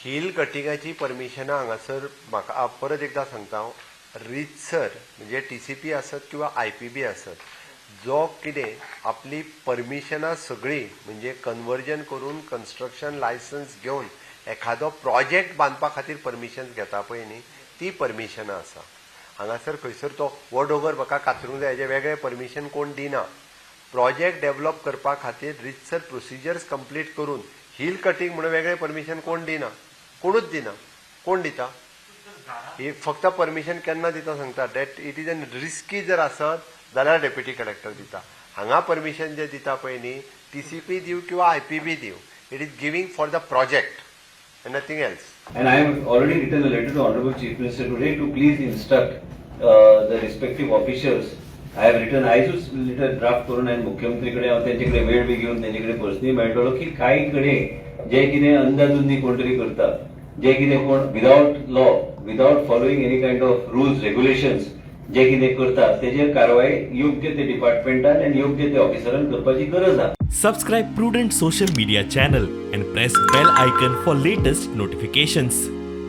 Hill कटिंगाची परमिशनां हांगासर म्हाका परत एकदां सांगता हांव, रितसर म्हणजे टीसीपी आसत किंवा आयपीबी आसत, जो कितें आपली परमिशनां सगळीं म्हणजे कन्वर्जन करून कन्स्ट्रक्शन लायसन्स घेवन एखादो प्रोजेक्ट बांदपा खातीर परमिशन घेता पळय न्ही, ती परमिशनां आसा. हांगासर खंयसर तो हो दोंगर म्हाका कातरूंक जाय हेजें वेगळें परमिशन कोण दिना. प्रोजेक्ट डेव्हलप करपा खातीर रितसर प्रोसिजर्स कंप्लीट करून हिल कटींग म्हणून वेगळें परमिशन कोण दिना, कोणूच दिना. कोण दिता? ही फक्त परमिशन केन्ना दिता सांगता, that it is an risky जर आसत जाल्यार डेप्युटी कलेक्टर दिता. हांगा परमिशन जे दिता पळय न्ही, टीसीपी दिवं किंवा आयपीबी दिवं, it is giving for the project and nothing else. And I have already written a letter to Honorable Chief Minister today to please instruct the respective officials. I have written, आयजूच letter draft करून हांवें मुख्यमंत्री कडेन, हांव तेंचे कडेन वेळ बी घेवन तेंचे कडेन पर्सनली मेळटलो की कांय कडेन जे कितें अंदाधुंदी कोण तरी करता, जे कितें कोण without law, without following any kind of rules, regulations जे कितें करतात, तेजेर कारवाय योग्य ते डिपार्टमेंटान आनी योग्य ते ऑफिसरान करपाची गरज आहा. Subscribe Prudent Social Media channel and press bell icon for latest notifications.